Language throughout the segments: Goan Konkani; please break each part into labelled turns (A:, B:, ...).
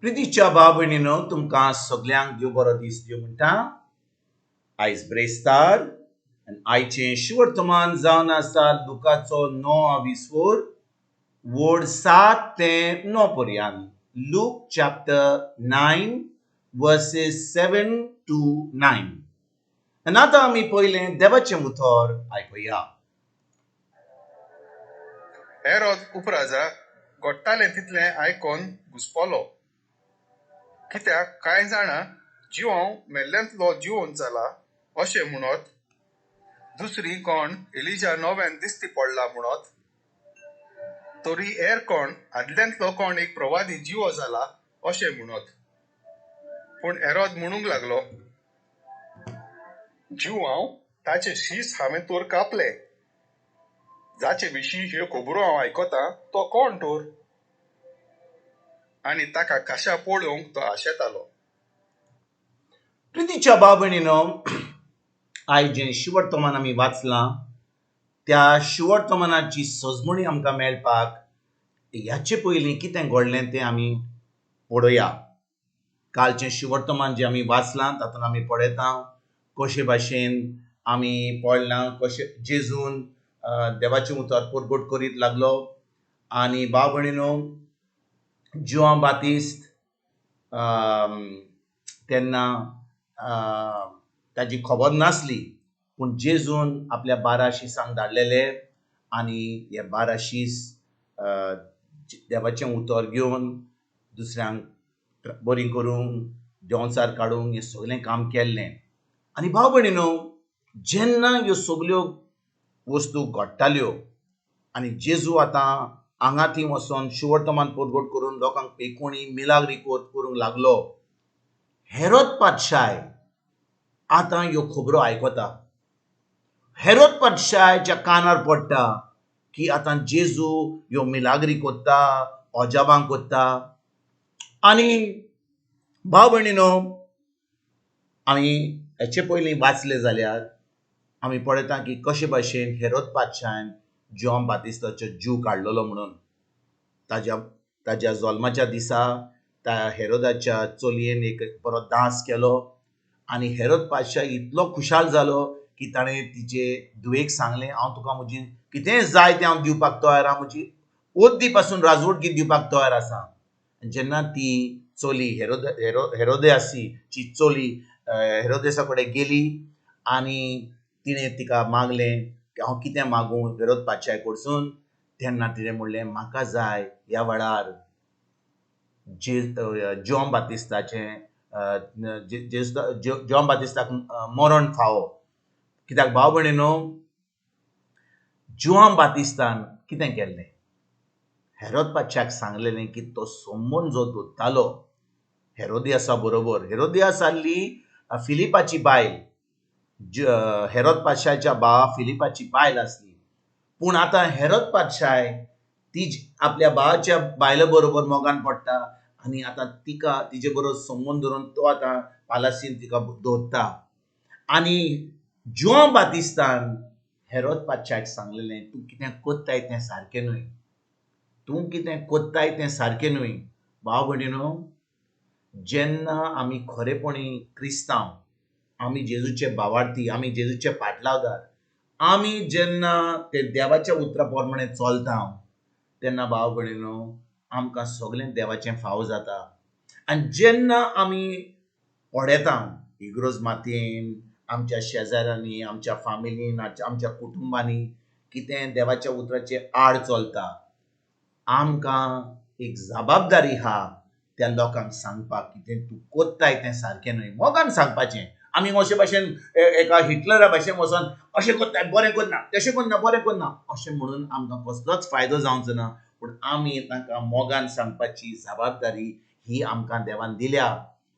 A: प्रितीच्या भाव भयणीनो, तुमकां सगल्यांक देव बरो दीस दिवं म्हणटा. आयज ब्रेस्तार आनी आयचें शिवर्तमान जावन आसा लुकाचो 9 वीस वड 7 ते 9 पर्यंत. Luke chapter 9 verses 7 to 9. आनी आतां आमी पयलें देवाचें उतर आयकुया.
B: हेरोद उपराजा घडटालें तितलें आयकोन घुस्पलो, कित्याक कांय जाणां जिवांव मेल्ल्यांतलो जिवंत जाला अशें म्हणत, दुसरी कोण एलिजा नव्यान दिश्टी पडला म्हणत, तरी हेर कोण आदल्यांतलो कोण एक प्रवादी जिवो जाला अशें म्हणत. पूण हेरोद म्हणूंक लागलो, जिवांव ताचे शीस हांवें तर कापले, जाचे विशीं ह्यो खबरो हांव आयकतां तो कोण तर? आनी ताका खाशा पळोवंक तो आशेतालो.
A: प्रितीच्या भाव भयणीनो, आयज जें शिवर्तमान आमी वाचलां त्या शिवर्तमानाची सजमणी आमकां मेळपाक ह्याचे पयलीं कितें घडलें तें आमी पळोवया. कालचें शिवर्तमान जें आमी वाचलां तातूंत आमी पळयता कशे भाशेन आमी पळयलां कशें जेजून देवाचें उतर परगट करीत लागलो. आनी भाव भयणीनो, जुआंव बातिस्त तेन्ना ताजी खबर नासली, पूण जेजून आपल्या 12 शिसांक धाडलेले आनी हे 12 शीस देवाचें उतर घेवन दुसऱ्यांक बरी करूंक, देंवचार काडूंक हें सगळें काम केल्लें. आनी भाव भयणीनो, जेन्ना ह्यो सगल्यो वस्तू घडटाल्यो आनी जेजू आतां हांगा थंय वचोन शिवर्तमान परगट करून लोकांक पेकोणी मिलाग्री करूंक लागलो, हेरोद पातशाय आतां ह्यो खबरो आयकता. हेरोद पातशायच्या कानार पडटा की आतां जेजू ह्यो मिलाग्री करता, अजाबां करता. आनी भाव भयणीनो, आमी हेचे पयलीं वाचले जाल्यार आमी पळयता की कशे भाशेन हेरोद पातशायन जॉन बातिस्ताचो जीव काडलेलो म्हणून. ताज्या जल्माच्या दिसा त्या हेरोदाच्या चलयेन एक बरो डांस केलो आनी हेरोद पातशाह इतलो खुशाल जालो की ताणें तिचे धुवेक सांगलें, हांव तुका म्हजी कितेंय जाय तें हांव दिवपाक तयार आहा, म्हजी ओद्दी पासून राजवटगी दिवपाक तयार आसा. जेन्ना ती चली हेरोदयासीची चली हेरोदेसा कडेन गेली आनी तिणें तिका मागलें की हांव कितें मागूं हेरोद पातशाय कडसून, तेन्ना तिणें म्हणलें, म्हाका जाय ह्या वेळार जॉन बातिस्ताचें जॉन बातिस्ताक मरण फावो. कित्याक भाव भयणीनो, जुआंव बातिस्तान कितें केल्लें, हेरोद पातशाक सांगलेलें की तो संबंद जो दोत्तालो हेरोदियासा बरोबर, हेरोदियास आहली फिलिपाची बायल, हेरोद पातशाच्या भावा फिलिपाची बायल आसली. पूण आतां हेरोद पातशाय ती आपल्या भावाच्या बायले बरोबर मोगान पडटा आनी आतां तिका तिजे बरोबर संबंद धरून तो आतां पालासीन तिका दवरता. आनी जुआंव बातिस्तान हेरोद पातशाक सांगलेलें, तूं कितें कोत्ताय तें सारकें न्हय, तूं कितें कोत्ताय तें सारकें न्हय. भाव भयणीनो, जेन्ना आमी खरेपणी क्रिस्तांव, आमी जेजूचे भावार्थी, आमी जेजूचे पाटलावदार, आमी जेन्ना ते देवाच्या उतरा प्रमाणे चलता तेन्ना भाव भयणीनो आमकां सगळें देवाचें फावो जाता. आनी जेन्ना आमी पळयता इग्रोज मातयेन, आमच्या शेजाऱ्यांनी, आमच्या फामिलीन, आमच्या कुटुंबांनी कितें देवाच्या उतराचे आड चलता, आमकां एक जबाबदारी आहा त्या लोकांक सांगपाक कितें तूं कोत्ताय तें सारकें न्हय. मोगान सांगपाचें. आमी अशे भाशेन एका हिटलरा भाशेन वचोन अशें कोत्ताय बरें करना, तशें करना बरें करना अशें म्हणून आमकां कसलोच फायदो जावचो ना. पूण आमी तांकां मोगान सांगपाची जबाबदारी ही आमकां देवान दिल्या.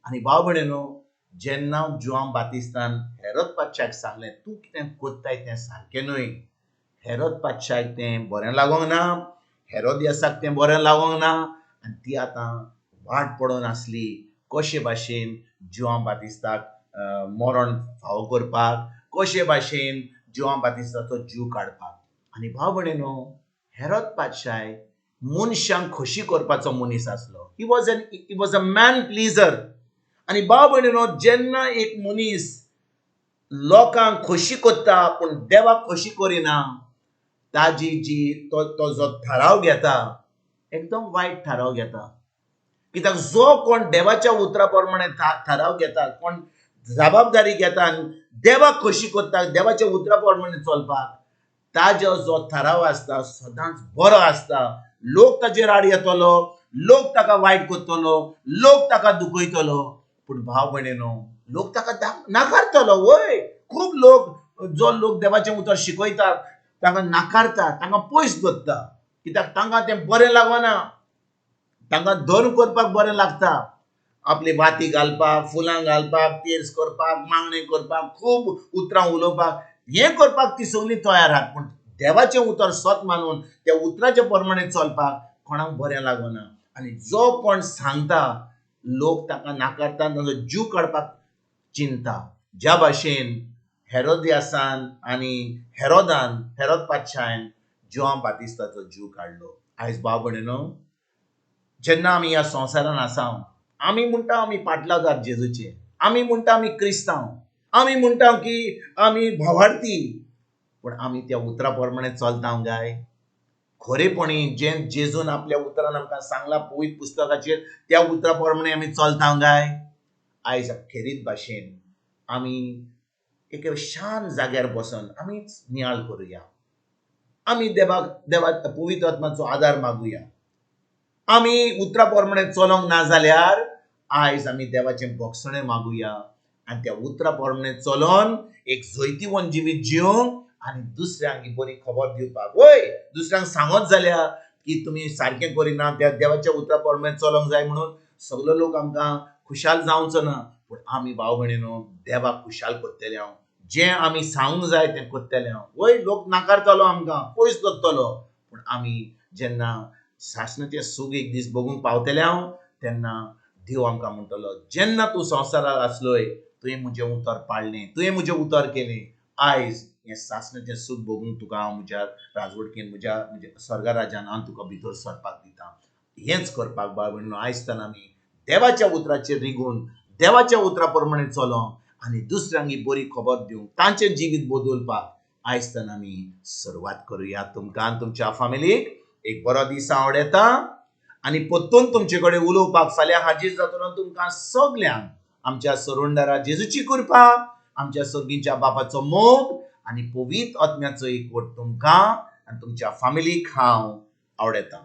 A: आनी भाव भयणीनो, जेन्ना जुआंव बातिस्तान हेरोद पातशाक सांगलें, तूं कितें कोत्ताय तें सारकें न्हय, हेरोद पातशाक तें बरें लागोंक ना, हेरोदियासाक तें बरें लागोंक ना, आनी ती आतां वाट पडोन आसली कशे भाशेन जुआंव बातिस्ताक मरण फावो करपाक, कशे भाशेन जुआंव बातिस्ताचो जीव काडपाक. आनी भाव भयणीनो, हेरोद पातशाय मनशांक खोशी करपाचो मनीस आसलो. He was a man pleaser. आनी भाव भयणीनो, जेन्ना एक मनीस लोकांक खोशी करता पूण देवाक खोशी करिना, ताजी जी तो तो जो थाराव घेता एकदम वायट थाराव घेता. कित्याक जो कोण देवाच्या उतरा प्रमाणे थाराव घेता, कोण जबाबदारी घेता आनी देवाक खोशी करता, देवाच्या उतरा प्रमाणे चलपाक, ताजो जो थाराव आसता सदांच बरो आसता. लोक ताजेर आड येतलो, लोक ताका वायट करतलो, लोक ताका दुखयतलो, पूण भाव भयणीनो, लोक ताका नाकारतलो. वय, खूब लोक जो लोक देवाचें उतर शिकयतात तांकां नाकारता, तांकां पयस दवरता. कित्याक तांकां तें बरें लागना, तांकां धर्म करपाक बरें लागता, आपली वाती घालपाक, फुलां घालपाक, तेर्स करपाक, मागणें करपाक, खूब उतरां उलोवपाक, हें करपाक ती सगळीं तयार आहात. पूण देवाचें उतर सत मानून त्या उतराच्या प्रमाणे चलपाक कोणाक बरें लागना. आनी जो कोण सांगता लोक ताका नाकारता, तांचो जीव काडपाक चिंता. ज्या भाशेन हेरोदियासान आनी हेरोदान, हेरोद पातशायन जुआंव बातिस्ताचो जीव काडलो. आयज भाव भयणीनो, जेन्ना आमी ह्या संवसारान आसा, आमी म्हणटा आमी पाटलादार जेजूचे, आमी म्हणटा आमी क्रिस्तांव, आमी म्हणटा की आमी भावार्थी, पूण आमी त्या उतरा प्रमाणे चलता काय? खरेपणी जें जेजून आपल्या उतरान आमकां सांगलां पवित्र पुस्तकाचेर, त्या उतरा प्रमाणे आमी चलता काय? आयज खेरीत भाशेन आमी एके शांत जाग्यार बसून आमीच नियाळ करुया. आमी देवाक, देवा पवित्र आत्माचो आदार मागुया. आमी उतरा प्रमाणे चलोंक ना जाल्यार आयज आमी देवाचें भोगसणें मागुया आनी त्या उतरा प्रमाणे चलोन एक जैतिवंत जिवीत जिवंक आनी दुसऱ्यांक ही बरी खबर दिवपाक. वय, दुसऱ्यांक सांगत जाल्यार की तुमी सारकें करिना, त्या देवाच्या उतरा प्रमाणे चलोंक जाय म्हणून सगलो लोक आमकां खुशाल जावचो ना, पूण आमी भाव भयणीनो देवाक खुशाल करतले. हांव जें आमी सांगूंक जाय तें करतले हांव. वय, लोक नाकारतलो आमकां, पयस दवरतलो, पूण आमी जेन्ना सासणाचें सूख एक दीस बघूंक पावतले हांव, तेन्ना देव आमकां म्हणटलो, जेन्ना तूं संवसारार आसलोय तुवें म्हजें उतर पाळ्ळें, तुवें म्हजें उतर केलें, आयज हें सासणाचें सूख भोगूंक तुका हांव म्हज्या राजवटकेन, म्हज्या म्हज्या स्वर्गा राजान हांव तुका भितर सरपाक दिता. हेंच करपाक भाव भयणीनो आयज तेन्ना आमी देवाच्या उतराचेर रिगून देवाच्या उतरा प्रमाणे चलोंक आनी दुसऱ्यांक ही बरी खबर दिवंक, तांचें जिवीत बदलपाक आयज तेन्ना आमी सुरवात करुया. तुमकां आनी तुमच्या फामिलीक एक बरो दीस आवडटा आनी परतून तुमचे कडेन उलोवपाक फाल्यां हाजीर जातलो. तुमकां सगल्यांक आमच्या सरुंडरा जेजूची कृपा, आमच्या सर्गीच्या बापाचो मोग आनी पवित्र आत्म्याचो एकवट तुमकां आनी तुमच्या फामिलीक हांव आवडटा.